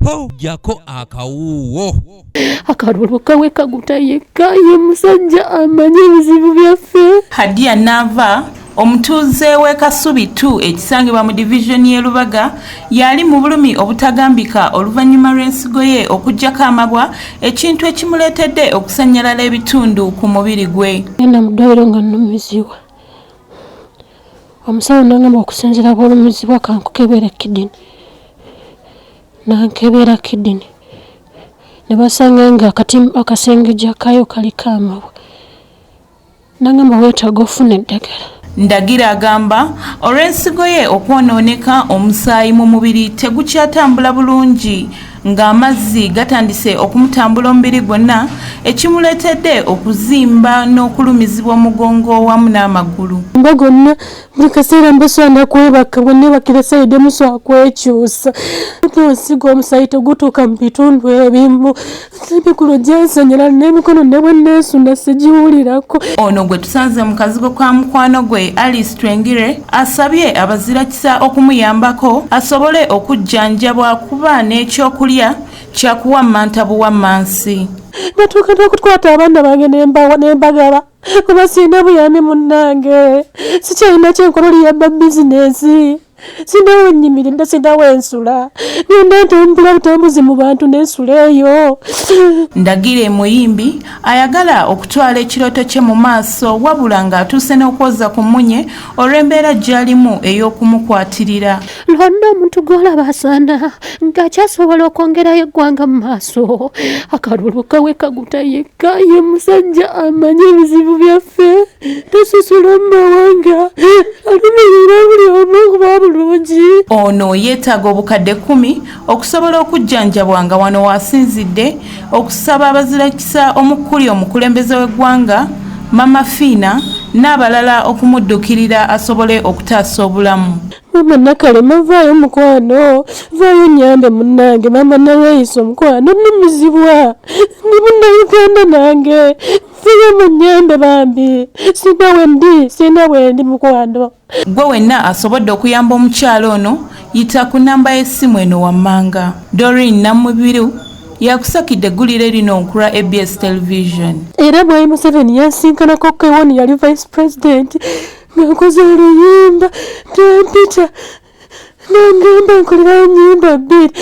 Ho, jjako akawuuwo. Akalulu kawe kaguta yekka, ye musajja amanyi ebizibu byaffe. Hadia Naava, omutuuze w'e Kasubi 2 ekisangibwa mu divizoni y'e Lubaga, y'ali mu bulumi obutagambika oluvannyuma lw'ensigo ye okuggyako amabwa, ekintu ekimuleetedde okusannyalala ebitundu ku mubiri gwe. Genda mu ddwaliro nga nnumizibwa. Omusawo n'angamba okusinziira bw'olumizibwa kankukebere kidney. Nankebera kidney ne basanga nga akasengejja kaayo kaliko amabwa. Nangamba weetaaga ofuna eddagala. Ndagira agamba olw'ensigo ye okwonooneka, omusaayi mu mubiri tegukyatambula bulungi, ng'amazzi gatandise okumutambula omubiri gwonna, ekimuleetedde okuzimba n'okulumizibwa omugongo wamu n'amagulu. Mba gonna buli kaseera mbasobola kwebaka, bwe neebakira sayidi musobola kwekyusa. Nsiga omusaayi tegutuuka mu bitundu ebimu, emigulu gyansanyala n'emikono ne bwe neesunda sigiwulirako. Ono gwe tusanze mu kazigo ka mukwano gwe Alice Twengire asabye abazirakisa okumuyambako asobole okujjanjabwa, kuba n'ekyokulya kyakuwammanta buwammansi. Natuuka n'okukwata abaana bange nembagaba kuba sirina buyambi munnange, sikyalina kyenkola, oliyamba bizinensi, sinawe nnyimiridde, sinawe ensula, ngenda ntambula butambuzi mu bantu n'ensula eyo. Ndagire muyimbi ayagala okutwala ekirooto kye mu maaso, wabula ng'atuuse n'okwoza ku mmunye olw'embeera gy'alimu ey'okumukwatirira. Lwonna omuntu gw'olaba asaana ng'akyasobola okwongerayo eggwanga mu maaso. Akalulu kawe kaguta yekka, ye musajja amanyi ebizibu byaffe, tasusula mu mawanga, alumirira buli omu okuba bulungi. Ono yeetaaga obukadde 10 okusobola okujjanjabwa, nga wano waasinzidde okusaba abazirakisa omukuli omukulembeze w'eggwanga Mama Fiina n'abalala okumuddukirira asobole okutaasa obulamu. Mama Nakalema, vaayo mukwano, vaayo nyambe munnange. Mama Nalweyiso omukwano, nnumizibwa, ndi Munnayuganda nange, nfayo munyambe bambi, sina wendi, sina wendi mukwano. Gwe wenna asobodde okuyamba omukyalo ono, yita ku namba y'essimu eno wammanga. Doreen Namubiru yakusakidde eggulire lino ku lwa ABS Television. Era Mwami Museveni yansinkanako kewoni, yali vice president, ng'akoze oluyimba, nampita nangamba nkolerayo nyimba bbiri.